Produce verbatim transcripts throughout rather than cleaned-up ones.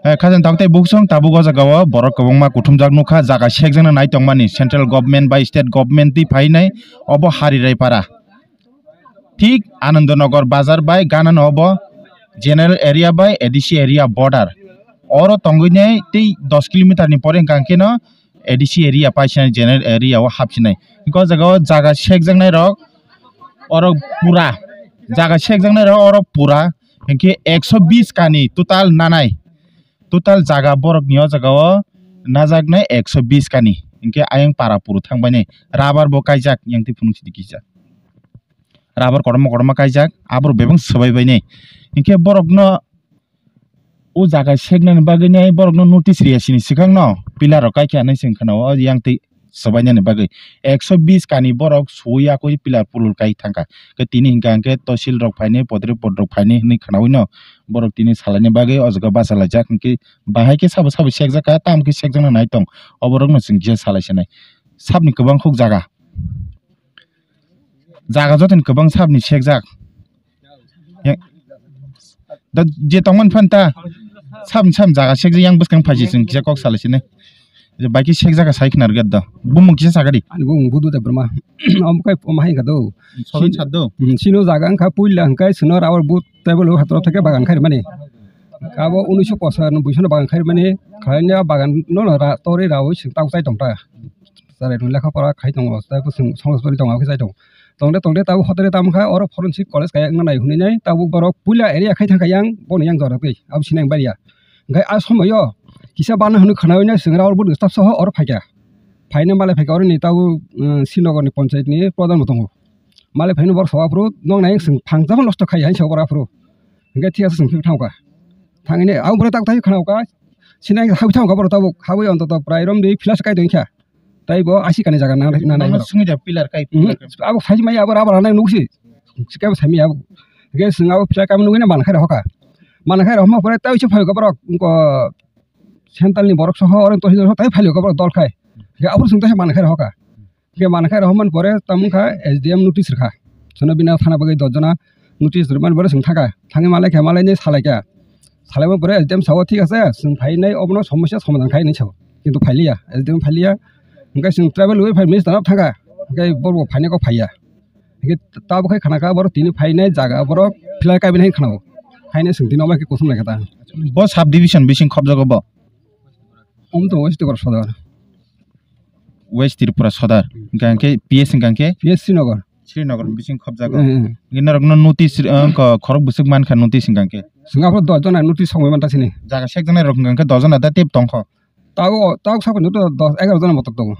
Eh, khajang tabuk tei buksong tabuk o jaga o borok kwbangma kuthumjak nukha, jaga sekjakna nai tongmani central government bai state government twi phainai obo Harirai para. Thik Anandanagar bazar bai ganano obo general area bai A D C area border. Oro tongwi nai tei dos kilometer ni pore hwnkha khe no A D C area paisina general area o hapsinai. Hwnkhe o jaga o jaga sekjaknai rok oro pura, jaga sekjaknai rok oro pura hwnkhe ekso bis kani total nanai. Total jaga borok ni o jaga o najaknai ekso bis kani. Hwnkhe ayang para puru thangbainai. Rubber bo kaijak yang twi phunuk sidi kisa. Rubber kotorma kotorma kaijak, aborok bebak swbai bainai. Hwnkhe borokno o jaga seknani bagwi nai borokno notice riya sini swkangno pillar rok kaikha hinwi chwng khna-o, o yang twi swbainani bagwi ekso bis kani borok suwi yakwi pillar pulul kai thangkha. Khe tini hwnkha hwnkhe tosil rok phainai, podre pod rok phainai hinwi khnaui no borok tini salaini bagwi o jaga bachalaijak, hwnkhe bahai khe sabo sabo sekjak kha, tamo khe sekjakna nai tong, oborokno chwng kisa salai sanai. Sabni kwbang khuk jaga. Jaga jotoni kwbang sabni sekjak. Ya, da je tongmani phan ta sabni sabni jaga sekjak yang bwskang phaji chwng kisa kok salai sini. Je bai khe sekjak sai khna rwgwk da. Bumung kisa sakadi. Ani bumung Budu Debbarma. Omo kai omo hai kha do. Soben Sin- sat do. Hmm, sino jaga wngkha puila hwnkhe sino rawar but table o hatrok theke bagan khai mani. Abo unisho posa no buisano bagan khai mani. Khaina bagan no ra tori rawi sing tau chai tong ta. Chwrairokni lekha pora khai tongo, tei bwswng songwswrwi tongo, aboni sai tongo. Tongde tongde tabuk hotele tamo kha, oro forensic college kaya wngna nai hwnwi nai, tabuk borok puila area khai thangkha yang, boni yang jora twi, abo sinai bariya. Hwnkhe a somoio kisa bana hwnwi khwnaui nai, chwng oro bwdwk stop soho oro phaikha. Phaina malai phaikha oroni tabuk, um, Srinagarni ponchayatni pradhan bo tongo. Malai phaino borok sobo aphuru, noknai chwng phangjak nosto khai hai sobo aphuru. Hwnkhe thik ase chwng phik thangkha. Thangwi nai, aboni pore tak tak khwnaukha, sinai habwi thangkha borok tabuk, habwi ontoto prai romdi flash kai tongkha. Tai bo asi kani jaga nang nang nang. Nangno sungwi da pillar kai, mhm, pillar kai. Abo sai maya abo rubber nang nukse. Sikabo sai maya abo. Ge sung abo pillar kai nugwi na man khai rohoka. Man khai rohma pore tai se phai borok ko central ni borok soho oro to hino tai phai borok dol khai. Ge abo sung tai man khai rohoka. Ge man khai rohman pore tamung kha S D M notice rwkha. Sono bina thana bagwi dos jona notice rwman pore sung thaka. Thangwi malai kha malai ni salai kha. Salaima pore S D M sao thik ase, chwng phainai obono somosya somadhan khai hinwi sao. Kintu phailiya, S D M phailiya. Hwnkhe chwng tribal wi phai minister no thangkha. Hwnkhe borok phainai kok phaiya. Hwnkhe tabuk khai khana kha borok tini phainai jaga borok pillar kaibini hai khana-o. Phainai chwng tini omo khe kusum lai kha ta. Bo sub division bising khobjago bo? Omo to West Tripura sodor. West Tripura sodor. Hwnkhe P S hwnkhe? P S Srinagar. Srinagar bising khobjago. Eh, eh. Hwnkhe norokno notice, eh, wngkha khorok bwswk mankha notice hwnkha khe? Chwng aphuru dos jona notice sogwi manta sini. Jaga sekjaknai rok hwnkha khe dos jona da tep tongkho. Tabuk, tabuk sakni to dos egaroh jona motok tongo.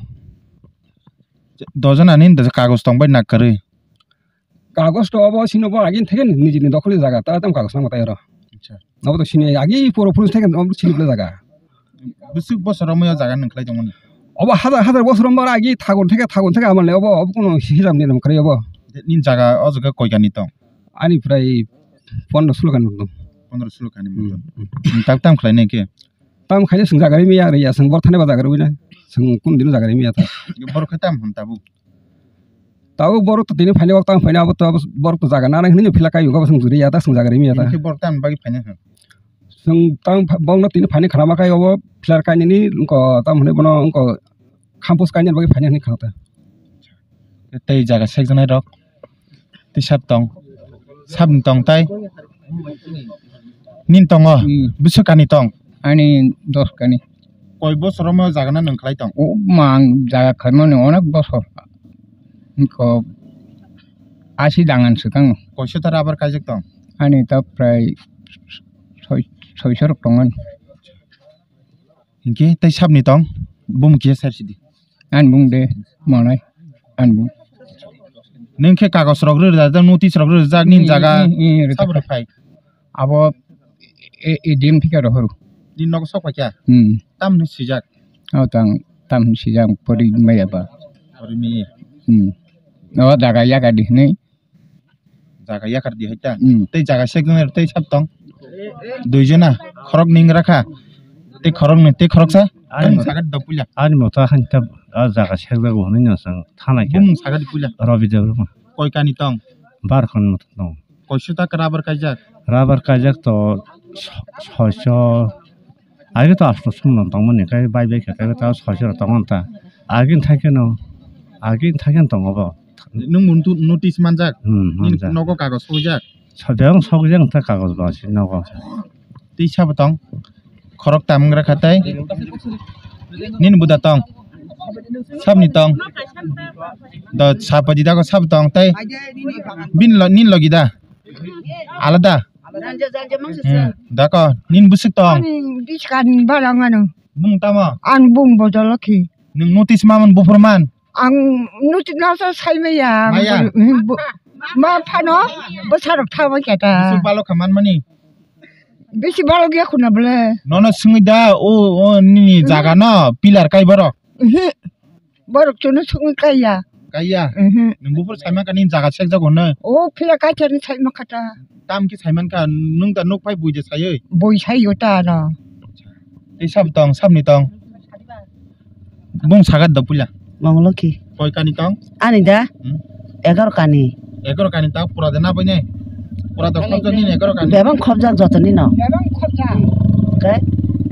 Dos jona ni da kagoj tongbai nak kwrwi. Kagoj to obo sini bo agini theke nijini dokholi jaga, ta tam kagoj nangma tai oro. Acha. Obo to sini agi puro puro theke obo sini bwle jaga. Bwswk bosor romwi o jaga nwng khlai tongmani? Obo hajar hajar bosor romwi agi thagon theke thagon theke amal le obo, obo kono hisab ni nwng kwrwi obo. Nini jaga o jaga koi kani tong? Ani prai pondro sulo kani tong. Pondro sulo kani tong. Hmm, hmm. Nwng tak tam khlai nai khe? Tam khaina chwng jaga rimi ya, ya chwng bor thani ba jaga rwina. Chwng kun dino jaga rimi ya ta. Bor khai tam hwn tabuk? Tabuk borok to tini phaina, o tamo phaina, abo to, abo borok to jaga nana hinwi phila kai, abo chwng juri ya ta, chwng jaga rimi ya ta. Tini khe borok tamni bagwi phaina kha? Chwng tamo pha-, borokno tini phaina khanama kai, obo pillar kainani, wngkha tamo hinwi bono, wngkha campus kainani bagwi phaina hinwi khana ta. Tei jaga sekjaknai rok, tei sab tong, sabni tong tai. Nini tongo? Hmm. Bwswk kani tong? Ani dos kani. Koi bosor romwi o jaga no nwng khlai tong? O mang jaga khlaimani onek bosor. Ko asi dangan swkang. Koiso ta rubber kaijak tong? Ani ta prai soi, soiso rok tongan. Hinkhe tei sabni tong? Bumung kisa sar sidi. Ani bung de monai. Ani bung. Nini khe kagoj rok rwjak, notice rok rwjak, nini jaga sabo rwphai. Abo e, e D M thika rohoro. Nini nogo sok paikha? Hmm. Tamni swijak? O tang, tamni swijak pori maya ba. Pori maya. Hmm. O jaga yaga di hinwi. Jaga yakar di hai ta. Hmm. Tei jaga sekjona tei sab tong. Dui jona, khorok ning rakha. Tei khorok ni, tei khorok sa? Ani mo- Sagat da puila. Ani mota han ta, a jaga sekjak bo hinwi no sang thana khe. Bumung sagat di puila. Rabi Debbarma. Koi kani tong? Bar khan mota tong. Koiso ta rubber kaijak? Rubber kaijak to so-, soiso, Age to aswk sumno tongmani, khe bai bai khe, khe ta soi soi tongo ta. Age thai kheno, age thai kheno tongo bo. Nwng mun tu notice manjak? Hmm, Nini manjak. Nogo kagoj sokjak? Sa-, bebak sokjak ta kagoj ba si nogo. Tei sabo tong? Khorok tamung rakha tai? Nini buda tong? Sabni tong? Do sapaji dago sab tong tai? Bin lo, nin logi da? Alada? Hmm, dako, nin busuk tong? Ani diskan barang ano. Bung tamo? Ang bung bojolokhi. Nung notice maman bufur man? Ang notice nasa sai maya. Maya? Ang bu-, bu-, ma phano bosarok thama keta. Busuk balok kha man mani? Bisi balok ya khuna bole. Nono sungui da, o, o, nini jaga no, pillar kai borok? Mhm. Borok chwngno sukwi kaiya. Kaiya? Mhm. Nwng buphuru saimankha nini jaga sekjago hwnwi? O, phila kaithar ni saimankha ta. Tamo khe saimankha, nwng da nuk phai bui de saiwi? Bui saiyo ta no. Tei sab tong, sabni tong? Bung sagat da puila. Manglo ki? Koi kani tong? Ani da? Hmm? Egaroh kani. Egaroh kani ta pura de na boine? Pura da khobjak nini egaroh kani. Bebang khobjak joto nino. Bebang khobjak. Khe?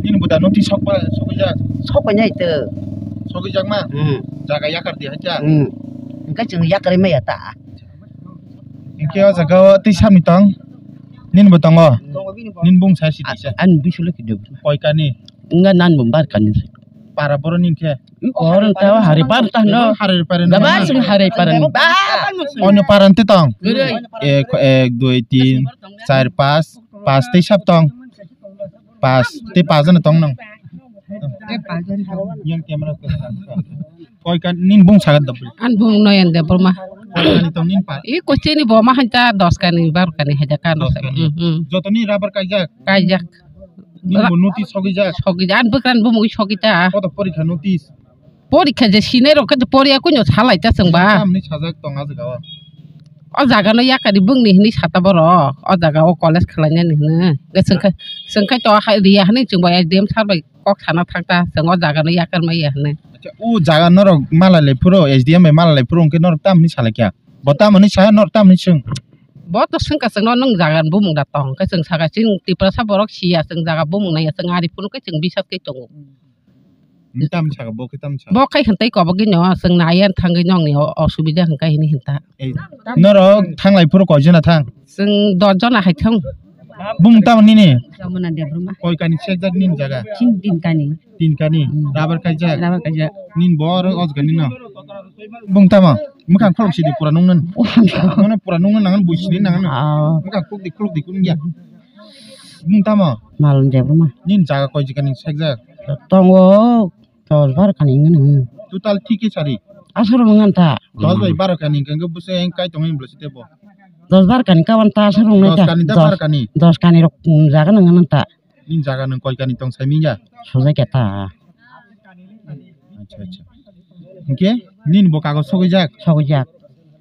Nini buda nung ti sokba, sokijak? Sokoi nai to. Sokijak ma? Hmm. Jaga yakar di hacha? Hmm. Engka chwng yakar maya ta. Engke o jaga o tei sami tong? Nini bo tongo? Nini bung sai si tisa? Ani bisu lo kido. Koi kani? Engka nan bung bar kani. Para boro nini khe? Iko orang tahu hari parta no. Hari parta no. Gabar sing hari parta. Onyo parta tong. Gurui. Ek, ek, dui, tin, char, pas, pas tei sab tong. Pas tei pas jana tong nang. Yang camera ko. Koi kan nin bung sagat da. An bung noyan de boma. Koi kan tong nin pa. I kochini boma hanta dos kani bar kani haja kan. Dos kani. Hmm, hmm. Joto ni rubber kaijak. Kaijak. Nin bo notice sogijak. Sogijak, an bwkran bumui sogita. Koto porikha notice? Porikha je sinai rok khe poriya kunyo salai ta chwng ba. Tamni sajak tong a jaga o? O jaga no yakari bungni hinui sata borok. O jaga o college khwlainani hwnwi. Ge chwng khai, chwng khai to ha riya hwnwi chwng bo S D M sir bai kok sana thang ta. Chwng o jaga no yakar maya hwnwi. Acha, o jaga norok malai lai phuru, S D M bai malai lai phuru hwnkhe norok tamni salai kha? Bo tamoni sa, nor tamoni swng? Bo to swngkha chwngno, nwng jaga bumung da tong khe chwng saka, chini Tiprasa borok siya, chwng jaga bumung naiya, chwng ari phunuk khe chwng bisap khe tongo. Nini tamoni saka, bo khe tamoni saka? Bo khai hwntai kobogino, chwng naiya thangwi nongni o-, osubida hwnka hini hwnta. Ei, norok thanglai phuru koijona thang? Chwng dos jona hai thang. Bumung tamo nini? Jamuna Debbarma. Koi kani sekjak nini jaga? Chini tin kani. Tin kani? Hmm. Rubber kaijak? Rubber kaijak. Nini bo oro o jaga nino? Bumung tamo? Mwkhang khuluk sidi pura nung nang. Nono pura nung nang, bui sini nang. Ah. Mwkhang khuluk di, khuluk di, khuluk ya. Bumung tamo? Malon Debbarma. Nini jaga koi jaga ni sekjak? Tongo. Dos bar kani wngkha nw. Total thik khe sari? Aswk rok wngkha ta. Dos bai baro kani hwnkhe bwswk eng kai tongwi bwlai site bo. Dos bar kani kawan ta aswk rok nai ta. Dos kani ta bar kani? Dos kani rok, um, jaga nang nang ta. Nini jaga nang koi kani tong sai manya? Sojai khe ta. Acha, acha. Hwnkhe nini bo kagoj sogwi jak? Sogwi jak.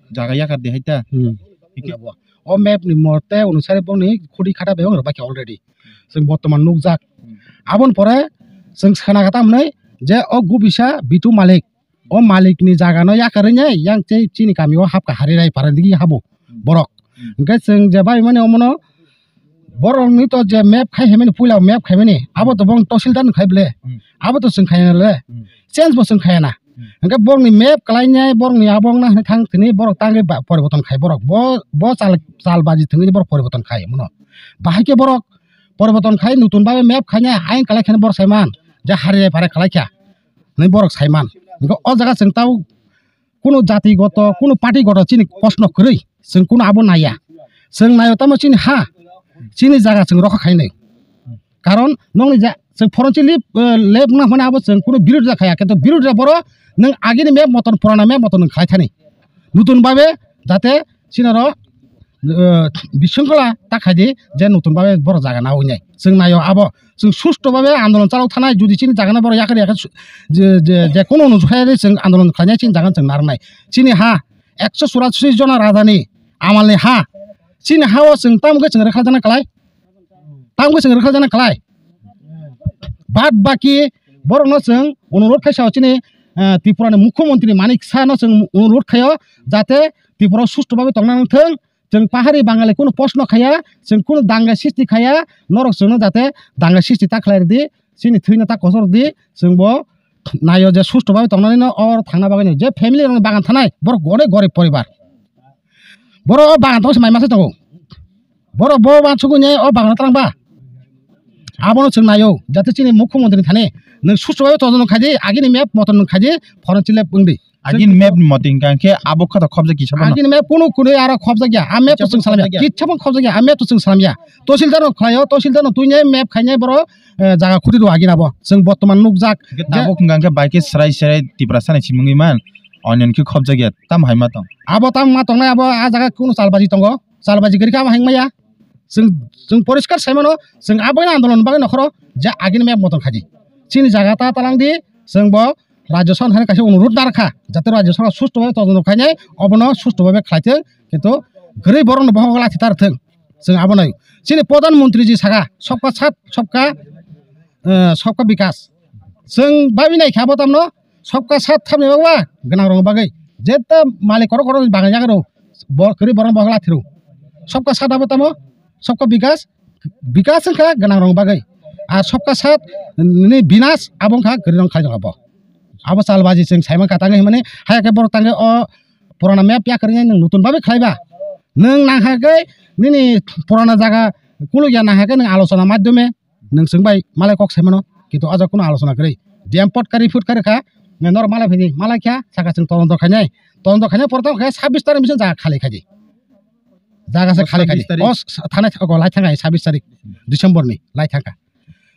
Jaga yakar de hai ta? Hmm. Hwnkhe o map ni morte onusari boni khudi khata bebak rwbaikha already. Chwng bortoman nukjak. Hmm. Aboni pore chwng sana kha tamni je o gubisa Bitu Malik. O malik ni jaga no yakarwi nai yang tei chini kami o hapkha, Hari Rai Para digi habo borok. Hmm. Hwnkhe chwng je bai mani omono borok ni to je map khai himani, puila map khaimani, abo to bong tosilda ni khai ble. Hmm. Abo to chwng khaina le. Hmm. Change bo chwng khaina. Hmm. Hwnkhe borok ni map kwlainai, borok ni abo wngna hwnwi thang thwni borok tangwi ba-, poriborton khai borok. Bo, bo chal, chal baji thwngwi borok poriborton khai mono. Bahai khe borok poriborton khai nutun bagwi map khainai, ayang kwlai khe borok saiman je Hari Rai Para kwlai kha hwnwi borok saiman. Hwnkhe o jaga chwng tau kunu jati goto, kunu party goto chini proshno kwrwi, chwng kunu abo naiya. Chwng naio tamo chini ha, chini jaga chwng rokha khainai. Karon nokni ja, chwng forensic lab, eh, lab wngna hwnmani abo chwng kunu birodita khaya, kintu birodita boro nwng agini map moton, purana map moton nwng khlai thani. Nutun babe jate chini oro, eh, bisingkhola ta khaidi je nutun babe boro jaga na wngnai. Chwng naio abo, chwng susto babe andolon chalok thanai, jodi chini jaga no boro yakar yakar su-, je, je, je kono nujukha chwng andolon khlainai, chini jaga chwng narwknai. Chini ha ekso churasi jona rajani amalni ha, chini ha o chwng tamo khe chwng rwkha jana kwlai? Tamo khe chwng rwkha jana kwlai? Bad baki borokno chwng onurot khai sao chini, eh, Tripura ni Mukhyamantri Manik Saha no chwng onurot khaio jate Tripura o susto babe tongna nang thwng. Chwng pahari Bangali kunu proshno khaya, chwng kunu danga sristi khaya, norok chwngno jate danga sristi ta khlai rwdi, chini thwino ta kochor di, chwng bo naio je susto bai tongnani no, o thangna bagwi no je family rok bagan thanai borok onek gorib poribar. Borok o bagan tong se mai masa tongo. Borok bo wansugwi ne o bagano twlang ba? Abono chwng naio, jate chini mukhyamantri thani nwng susto bai todonto khai di, agini map moton nwng khai di, foreign chilep wng di. Agini map ni moton hwnkha khe abo kha to khobjak kisa phano. Agini map kunu kunu aro khobjak ya, a map to chwng salam ya, kisa phano khobjak ya, a map to chwng salam ya. Tosildarno khlaio, tosildarno twinai map khainai borok, eh, jaga khuti rw agini abo. Chwng bortoman nukjak. Hwnkhe je tabuk hwnkha khe bai khe srai srai Tiprasa ni simungwi man, onyon khe khobjak ya, tam hai ma tong. Abo tam ma tongnai, abo a jaga kunu chalbaji tongo. Chalbaji kwrwi khe abo hengmaya. Chwng, chwng poriskar sai mano, chwng aboino andolon bagwi nokhoro je agini map moton khai di. Chini jaga ta talang di, chwng bo Rajya Sabha thani kaisa onurudh narwkha, jate Rajya Sabha susto bhabe todonto khainai, obono susto bhabe khlai thwng, kintu kwrwi borokno bohok lathi tar thwng. Chwng abono chini Pradhan Mantri ji saka, "Sabka Saath, Sabka, eh, Sabka Vikas." Chwng babi nai kha bo tamno, Sabka Saath thamni bagwi gwnang rok bagwi. Jeta malik korok korok bagan yagra bo kwrwi borok bohok lathiro. Sabka Saath abo tamo, Sabka Vikas, Vikas wngkha gwnang rok bagwi. A Sabka Saath ni Vinas abo wngkha kwrwi rok khai jokabo. Abo chalbaji chwng saimang katang himani haya khe borok tangwi o purana map yakarwi nwng nutun bagwi khlaiba. Nwng nang haya khe nini purana jaga kuluk ya nang haya khe nwng alochona madhyome nwng chwng bai malai kok sai mano, kintu o jaga kunu alochona kwrwi. D M pot kari phut kari kha, norok malai phai di, malai kha, saka chwng todonto khainai, todonto khainai pore tamo khe sabbish tarik bising jaga khali khai di. Jaga se khali khai di. O sabbish tarik? O s-, s-, thanai, o lai thangkha sabbish tarik December ni lai thangkha.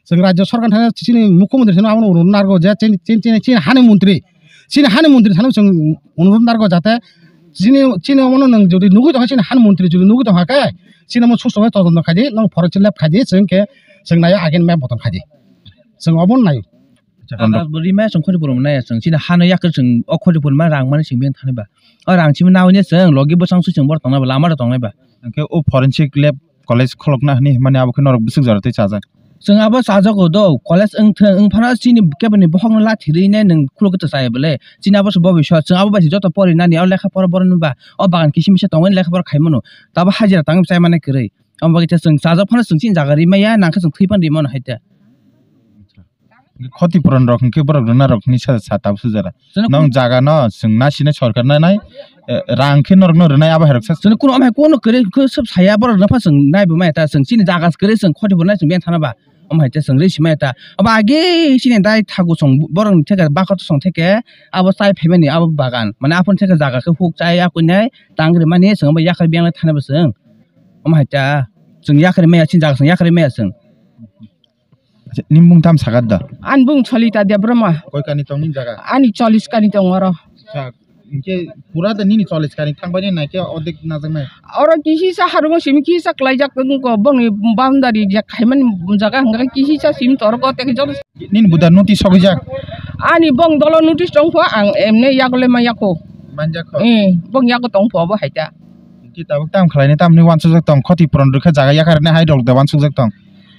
Chwng Rajya Sarkar thani chini Mukhyamantri thani abono narwgo je chini, chini, chini, chini hani montri, chini hani montri thani chwng onurudh narwgo jate chini, chini omono nwng jodi nugwi tongkha, chini hani montri jodi nugwi tongkha khe chini omo susto khe todonto khai di, nwng forensic lab khai di, chwng khe chwng naio agini map moton khai di. Chwng obono naio. Acha, kondo. Bo rima chwng khoti purmo nai chwng chini hano yakwk chwng o khoti purma rang mani chwng beng thani ba. O rang chimi nawi ne chwng logi bwsang su chwng bor tongnai ba, lama rok tongnai ba. Hwnkhe o forensic lab college kholokna hwnwi himani abo khe norok bwswk jora tei chajak. Chwng abo chajago do, college wng thwng, wng phano chini keboni bokhokno lathi rwi nai nwng khulukhe to chaya bole. Chini abo se bobiswt, chwng abo bai se joto pori nani, o lekha pora borok nw ba, o bagan kisi misa tongwi lekha pora khai mano. Tabo hajira tangwi chai mani kwrwi. Omo bagwi khe chwng chajak phano chwng chini jaga rwi maya, nang khe chwng thwi phano rwi mano hai khe. Khoti puron rok hwnkhe borok rwna rok hwnwi sa, sa tabuk sujara. Chwng nong jaga no chwng na sini sorkar na nai, eh, rang khe norok no rwnai abo hai rok sa. Chwng kuno amhai kuno kwrwi khe sob saya borok no pha chwng nai bo maya ta chwng chini jaga kwrwi chwng khoti puron nai chwng beng thana ba. Omo hai ta chwng rwi si maya ta. Abo age chini dai thagu chwng borok ni theke bakha to chwng theke abo chai phaimani abo bagan. Mane aphuru theke jaga khe huk chai akui nai tang rwmani chwng abo yakhar beng lai thana ba chwng. Omo hai ta chwng yakhar maya chini jaga chwng yakhar maya chwng. Acha, nini bung tam sakar da? Ani bung Solita Debbarma. Koi kani tong nini jaga? Ani chollish kani tong oro. Acha, hwnkhe pura da nini chollish kani thang bai nai khe odek najaknai? Oro kisi sa harungo simi kisa klaijak wngko bongni boundary je khaimani jaga hwnkha kisi sa simi toroko tei joto. Nini buda notice sogwijak? Ani bong dolo notice tongkho ang emne yagole ma yako. Manjakho? Eh, bong yago tongkho abo haita. Hwnkhe tabuk tam khlainai tamni wansukjak tong khoti puron rwkha jaga yakarni hai rok da wansukjak tong.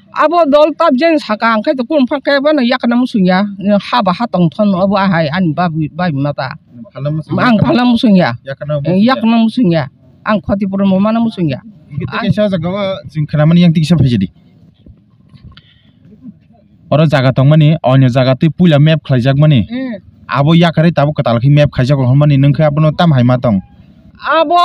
Abo dol tab jeng saka ang khai to kun phang khe bano yakna musung ya, ha ba ha tong thon abo ahai ani babi, babi mata. Phalna musung ya? Ang phalna musung ya. Yakna musung ya? Yakna musung ya. Ang khoti puron mo mana musung ya. Ang kisa jaga o jing khna mani yang tikisa phaijadi. Oro jaga tongmani, onyo jaga twi puila map khlaijakmani. Hmm. Abo yakarwi tabuk kwtal khe map khaijago hwnmani, nwng khe abono tam hai ma tong? Abo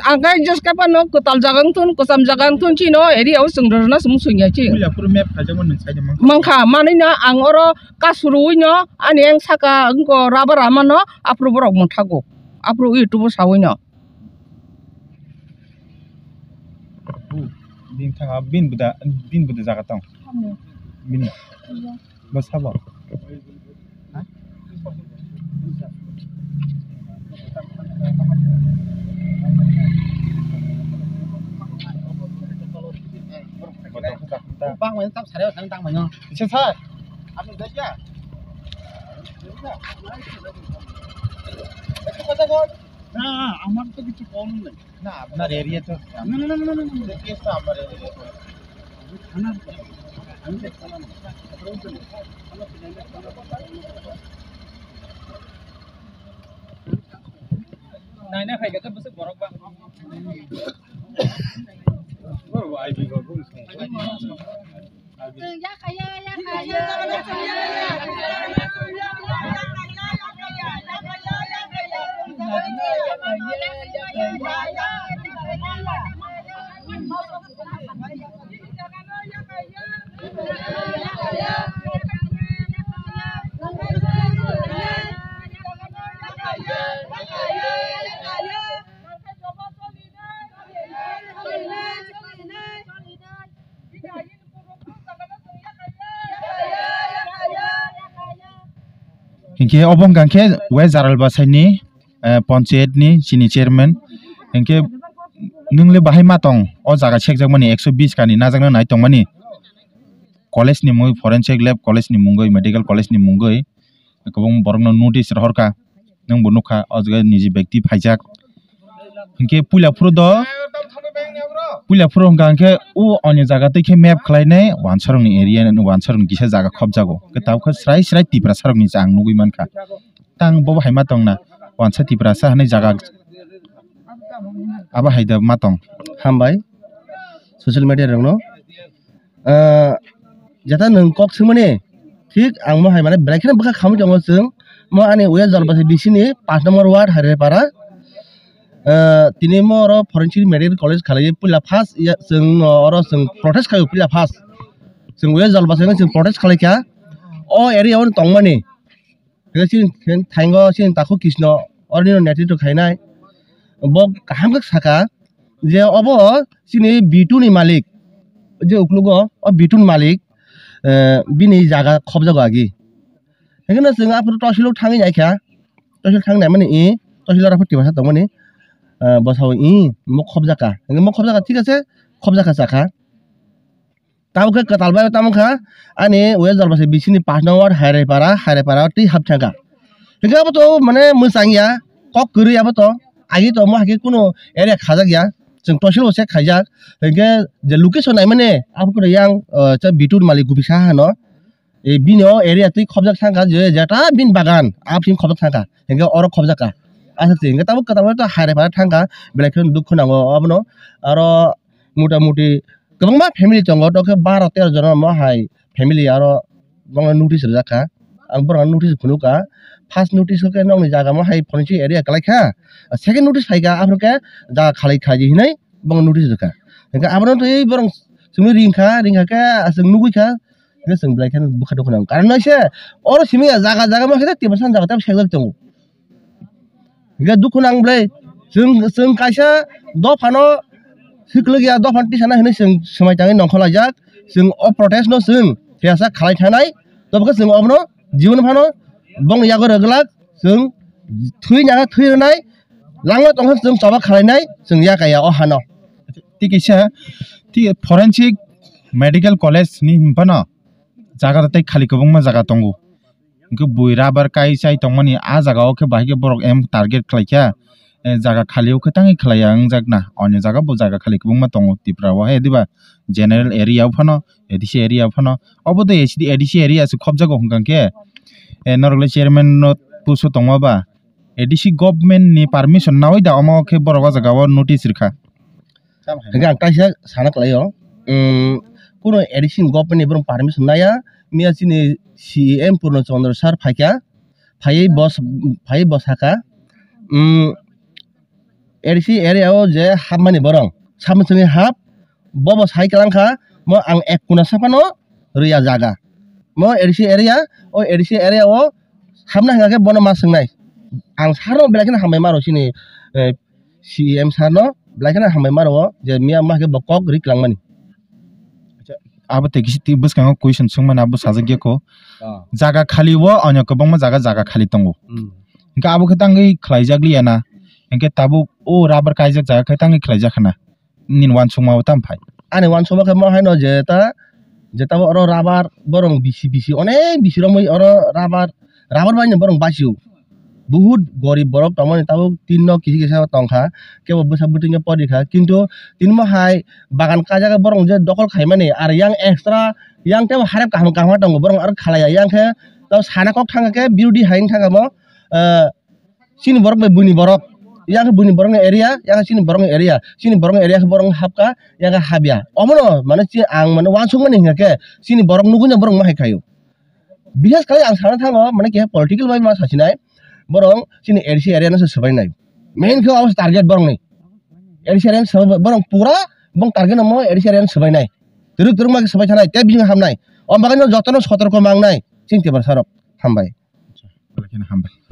ang khe jeska phano kwtal jaga wng thun, kwcham jaga wng thun, chino area o chwng rwrwna se muchungya chi. Puila phuru map khaijakmani nwng saida mankha? Mankha, manwi no ang oro kasuru wi no ani ang saka wngko rubber ama no aphuru borok manthago. Aphuru YouTube o sawi no. Bini thang, bini buda, bini buda jaga tong. Bini. Bo sabo. Bang main tam sare sang tang main. Bisa sir. Apa dah ya? না, আমার তো কিছু কম নেই। না, আপনার এরিয়া তো না, না, না, না, না, না। এরিয়া তো আমার এরিয়া। থানার, আমি তো থানা না। নাই, না, ভাই, এটা বসে বড় বা। Hinkhe obo wngkha khe West Jaralbasai ni, eh, panchayat ni chini chairman. Hinkhe nwng le bahai ma tong o jaga sekjakmani, ekso bis kani najakna nai tongmani, college ni mungwi, forensic lab college ni mungwi, medical college ni mungwi kwbangma borokno notice rohorkha. Nwng bo nukha o jaga niji bekti phaijak. Hinkhe puila phuru do, puila phuru hwnkha hinkhe o ani jaga twi khe map khlainai wansarokni area, wansarokni kisa jaga khopjago. Khe tabukhe srai srai Tiprasarokni se ang nugwi mankha. Tang bobo hai ma tongna, wansa Tiprasa hwnwi jaga abo hai da ma tong. Hambai social media rokno. Ah, jata nwng kok swngmani, thik ang mo hai mane belai kheno bwkha khamwi tongo chwng. Mo ani West Jalbasi B C ni pash number ward Hairepara. Ah, tini mo oro Forensic Medical College khalai puila first ya, chwng oro chwng protest khaio puila first. Chwng West Jalbasi no chwng protest khalai kha. O area o tongmani. Hwnkhe chini thango chini takhuk Krishna oroni no netritw khainai. Bo kaham khe saka je obo chini B two ni malik, je uklugo o B two ni malik, eh, bini jaga khobjago agi. Hwnkhe no chwng aphuru tohsilo thangwi naikha, tohsilo thangwi naimani i tohsilo raphuru Tiprasa tongmani, eh, bwsao i mok khobjakha, hwnkhe mok khobjakha, thik ase, khobjakha sakha. Tabuk khe kwtal bai tamo kha ani West Jalbasi B C ni pash number Hairepara, Hairepara twi hap thangkha. Hingkhe abo to mane mwchang ya, kok kwrwi abo to. Agi to mo hai khe kunu area khajak ya. Chwng tohsil bo se khaijak. Hingkhe je location naimani abo khe yang, ah, cha B two ni malik Gupi Saha hano. E bini o area twi khobjak thangkha je jeta bini bagan, abo simi khobjak thangkha. Hingkhe oro khobjak kha. Aswk se hingkhe tabuk kwtal bai to Hairepara thangkha. Belai kheno dukhu nango abono. Aro mota moti kwbangma family tongo, tokhe baro tero jona mo hai family aro bongno notice rijak kha. Ang borokno notice phunuk kha. First notice khe nokni jaga mo hai forensic area kwlai kha. Second notice phai kha, aphuru khe jaga khalai kha di hinui bongno notice rwkha. Hingkhe abono twi borok chwngno ring kha, ring kha khe chwng nugui kha. Hingkhe chwng belai kheno bwkha dukhu nango. Karon no se oro simi ya jaga jaga mo khe Tiprasa jaga tei sekjak tongo. Hingkhe dukhu nang bwlai, chwng, chwng kaisa dophano swklugia, dophano tisana hinui chwng swmai tangwi nongkhor laijak. Chwng o protest no chwng thwiyasa khalai thanai, tobokhe chwng obono jibon phano bongni yago rwglak, chwng thwi nangkha thwi rwnai, langma tongkha chwng choba khalainai, chwng yakaya o hano. Tei kisa, tei forensic medical college ni hinphano jaga tei khali kwbangma jaga tongo. Hingke bui rubber kai chai tongmani ah jaga o khe bahai khe borok em target khlai kha, eh, jaga khali o khe tangwi khlai ya wng jak na, onyo jaga bo jaga khali kwbangma tongo Tripura o hai diba general area o phano, A D C area o phano, obo tei A D C area se khobjago hwnkha khe, eh, norok le chairman no pusu tongma ba A D C government ni permission nawi da omo khe borok o jaga o notice rwkha. Hingke ang kaisa sana kwlaio, um, kuno A D C ni government ni borok permission naya, miya chini C E M Purno Chandra sir phaikha, phaiwi bos, phaiwi bosakha, um, A D C area o je hapmani borok, samsungni hap, bobo sai kwlangkha, mo ang ek kuna saphano rwya jaga, mo A D C area, o A D C area o hapna hingkha khe bono ma swngnai, ang sano belai kheno hambai maro chini, eh, C E M sir no belai kheno hambai maro je miya ma khe bo kok ri kwlangmani. Abo tei kisi twi bwskango question swngmani abo sajak ya kho. Ah. Jaga khali o onyo kwbangma jaga, jaga khali tongo. Hmm. Hingke abo khe tangwi khlaijak liya na. Hingke tabuk o rubber kaijak jaga khe tangwi khlaijak khana. Nini wansukma o tamo phai? Ani wansukma khe mo haino je ta, je tabuk oro rubber borong bisi bisi onek bisi romwi oro rubber, rubber bai no borong basio. Buhut gorib borok tongmani tabuk tin nok kisi kisa tongkha, kebo bwsa bwtwi no pori kha, kintu tini mo hai bagan kaijak borok je dokol khaimani, ar yang extra yang tebo harep kaham kaham tongo, borok aro khalaiya, yang khe tabo sana kok thangkha khe birodhi hai wngkha khe mo, eh, chini borok bai buini borok. Yang buini borokni area, yang chini borokni area, chini borokni area khe borok hapka, yang hapya. Omono mane chi ang mane wansukmani hingkha khe chini borok nugui na borok ma hai khaio. Bishes khai ang sana thango mane keha political bai ma sasinai, borok chini A D C area no se swbainai. Main khe obo target borokni. A D C area no swbai borok pura bong target no mo A D C area no swbainai. Turuk turuk ma khe swbai thanai, tei bising hamnai. O bagwi no jotono sotorko mangnai chini Tiprasa rok. Hambai. Belai kheno hambai.